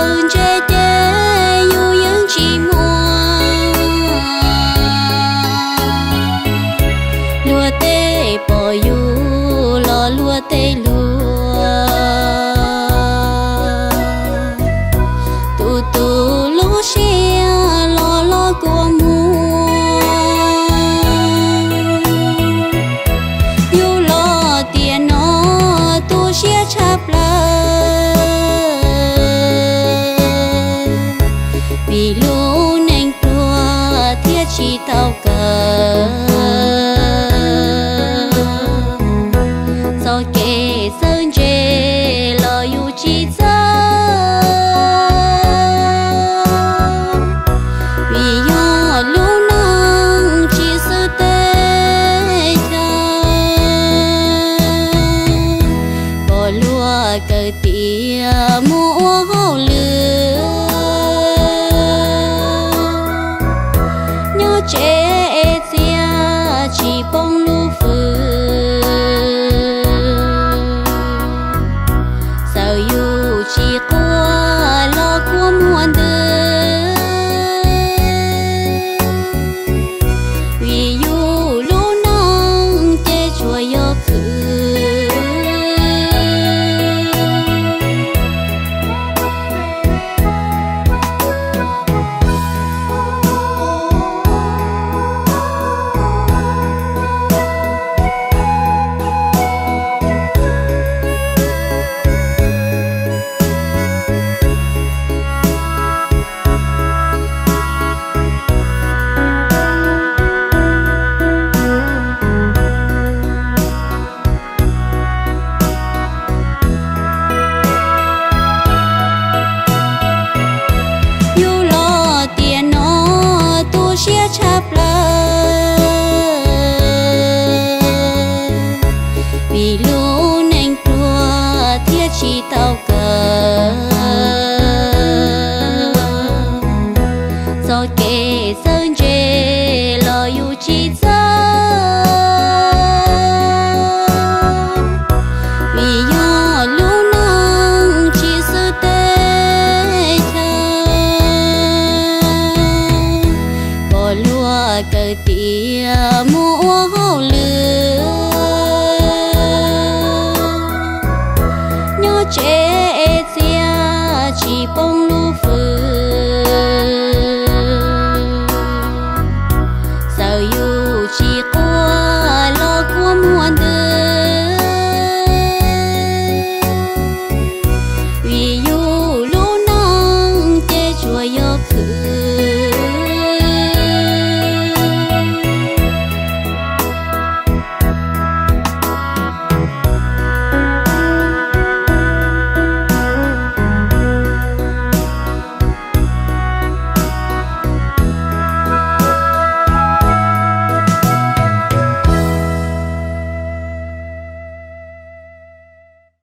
Txawj ntse ces yus yeej tsis muaj, luag tej pom yus los luag tej luag, tus tus lub siab los los kua muag. Yus los tiam no tu siab tshaj plaws, vim lub neej pluag thiaj tsis tau kawm. Txoj kev txawj ntse los yus tsis txawj, vim yog lub neej tsis xwb teb chaws. Pom luag kawm tiav mus ua hauj lwm, nyob tsev es txiaj tsis poob lub fwj. Txawm yus tsis quaj los kua muag ntws, vim yus lub neej ces tsuas yog khwv. Yus los tiam no tu siab tshaj plaws, vim lub neej pluag thiaj tsis tau kawm. Txoj kev